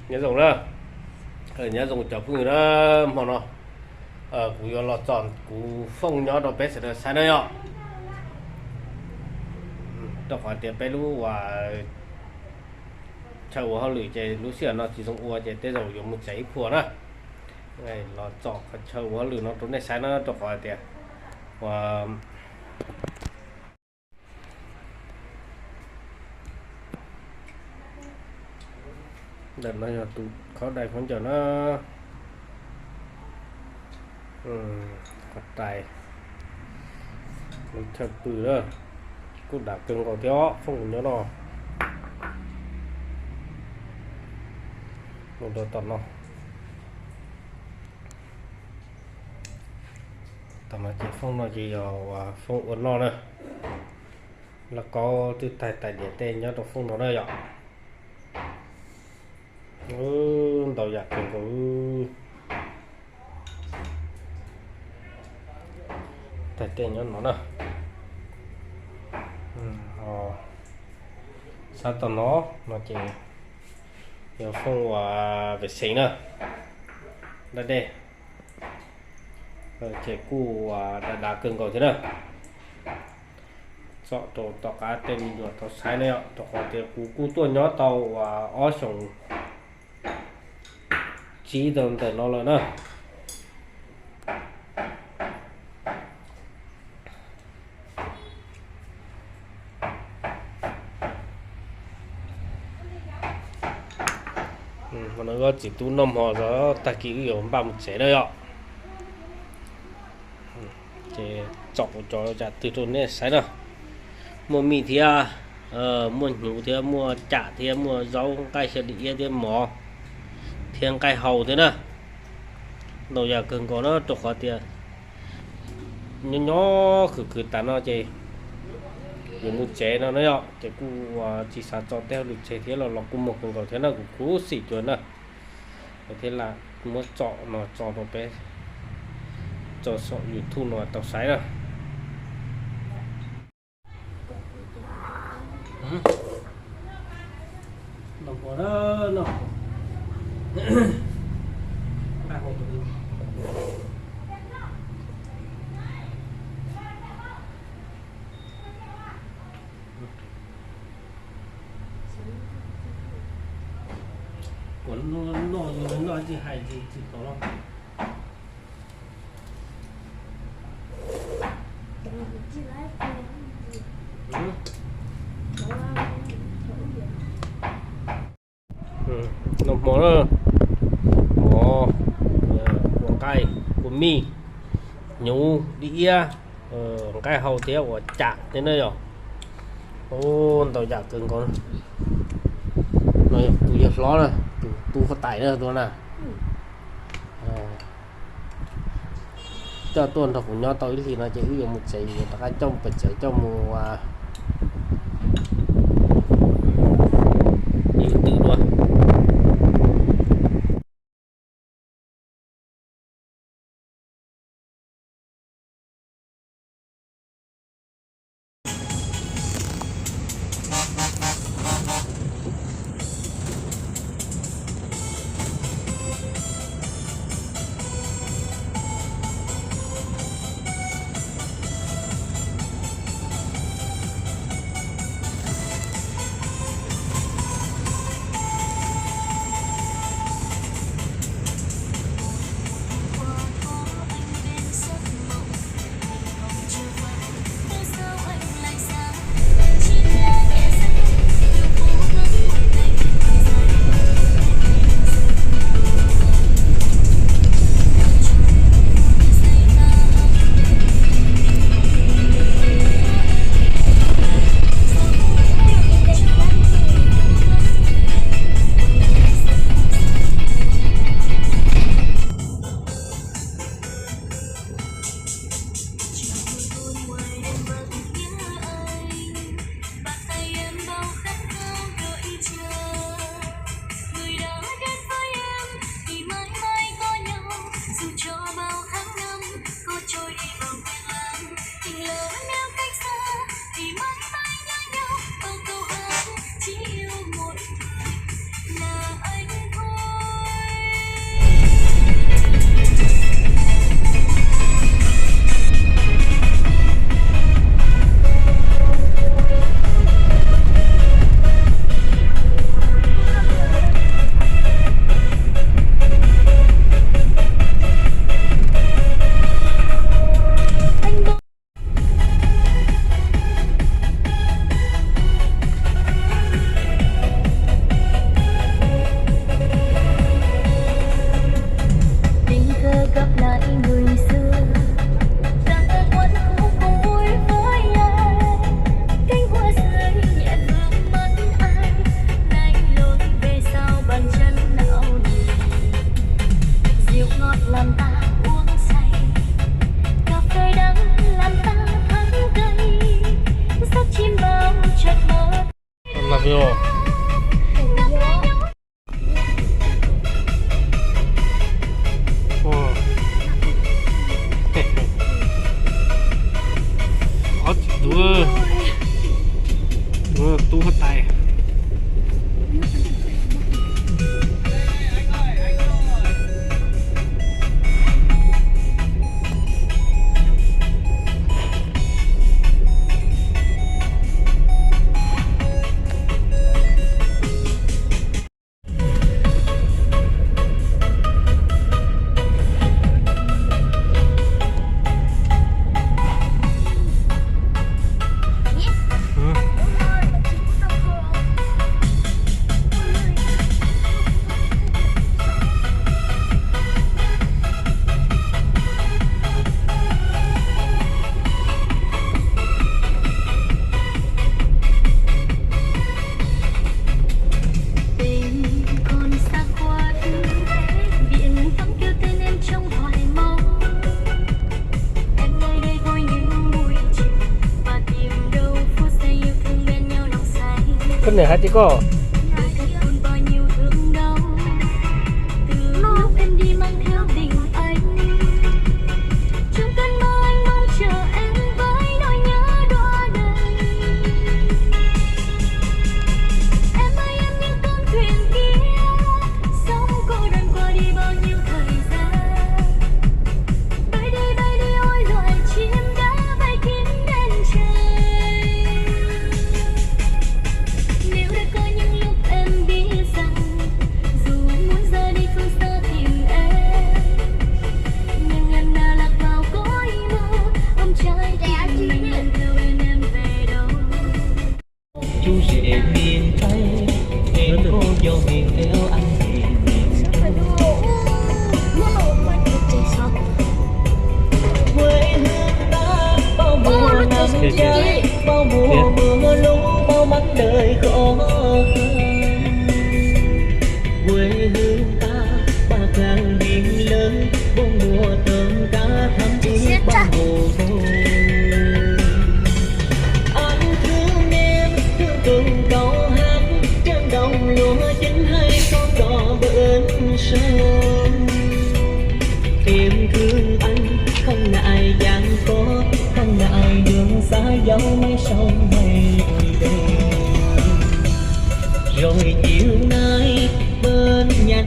Nyob zoo na, nyob zoo cov phooj ywg na, hmo no kuv yuav los tsom kuv fooj nyob rau peb sawv daws saib na yom. Rau qhov tias peb lub uas chaw ua hauj lwm ces lub sij hawm no tsis zoo ua ces tej zaum yuav mus tsev ib puas na. Los tsom qhov chaw ua hauj lwm no rau nej saib na, rau qhov tias ua ntawm no yog tus khaub dai khaub ncaws na. Qhov rais, lub chaw pw na, kuj dav kawg nkaus thiab os, fooj nyob no. Mus rau tom no. Tom no ces fooj no ces yog fooj ua noj na. Lauj kaub twb taig tais diav tej nyob rau fooj no na yom. Ntau yam kawg nkaus. Taig tej nyob no na. Sab tom no, no ces yog fooj uas vem xees na, dab dej. Ces kuj uas dav dav kawg nkaus thiab na. Tsom rau tom qab tej me nyuam tau saib na yom, rau qhov tias kuv kuj tuaj nyob tau uas ob xyoos tsib rau ntawm no lawm na. Hmo no wb txiv tub noj hmo, tag kis wb yuav npaj mus tsev na yom. Ces tsom cov yam twg rau nej saib na. Muaj mij thiab, muaj hnyuv thiab, muaj cam thiab, muaj zaub nqaij xyaw li iab thiab mov thiab nqaij hau thiab na. Ntau yam kawg nkaus na, rau qhov tias nyob nyob khwv khwv tas no ces yuav mus tsev no na yom, ces kuj tsis xav tso tej hauj lwm tseg thiab los los kuj muag kawg nkaus thiab na, kuv khuv xim cuag na. Thiab lam muab tsom no tso rau peb, tso saum YouTube no tau saib na. Kuv noj, noj tsis hais tsis tau los. Noj hmo na, mov, kua nqaij, kua mij, hnyuv, dib iab, nqaij hau thiab ua cas thiab na yom. Ntau yam kawg nkaus. No yog tus yawg hlob na, tus tub huab tais na tus na. Coj tuaj nrog kuv nyob tau ib hlis no ces wb yuav mus tsev, yuav rov qab coj mus pem tsev coj mus ib twm dua. Nè, hais tias koj. Từ lúc em đi mang theo tình anh, trong cơn mơ anh mong chờ em với nỗi nhớ đọa đầy. Em ơi em như con thuyền kia, sóng cô đơn qua đi bao nhiêu thời gian. Bay đi bay đi ôi loài chim đã vây kín đèn trời. Nếu đã có những lúc em biết rằng dù muốn rời đi phương xa tìm em, nhưng em đã lạc vào cõi mơ ôm trái tim mình lần theo em em về đâu. Chú rể miền Tây, em có dấu miền theo anh tìm miền Tây. Quê hương ta bao mùa nắng cháy, bao mùa mưa lũ, bao mắc đời khó khăn. Quê hương ta ba tháng biển lớn, bốn mùa tôm cá thắm thiết bao mùa khô. Anh thương em, thương từng câu hát, trên đồng lúa chín hay con cò bến sông. Em thương anh, không ngại gian khó, không ngại đường xa dấu mây sông mây